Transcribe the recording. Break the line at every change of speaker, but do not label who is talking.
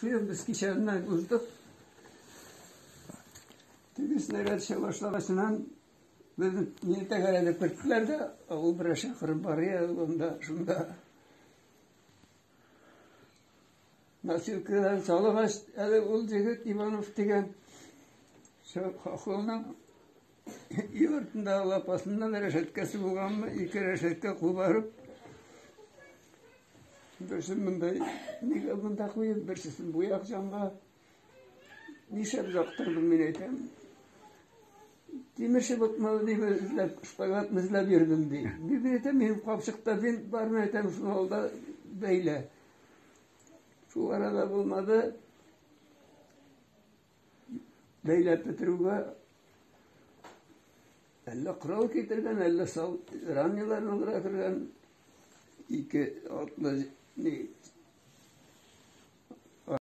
Шуны без кичәдән уздык. Теге снаряд төшә башлагачынан безне мине тәгәрәтеп керттеләр дә, авыл берәр чакрым бар иде, анда шунда носилкадан салгач, әле ул егет Иванов дигән хохолның өй артындагы лапасыннан рәшәткәсе булганмы, ике рәшәткә кубарып, берсен монда, нигә монда куеп, берсесен бу як җанга. Нишләп озак тордың, мин әйтәм. Тимер чыбыкны дип эзләп, шпагатны эзләп йөрдем, ди. Мин әйтәм, минем капчыкта бинт бар, мин әйтәм, шуны ал да бәйлә. Шул арада булмады. Бәйләп бетерүгә әллә корал китергән, әллә сал раниларны алырга кергән ике атлы ни.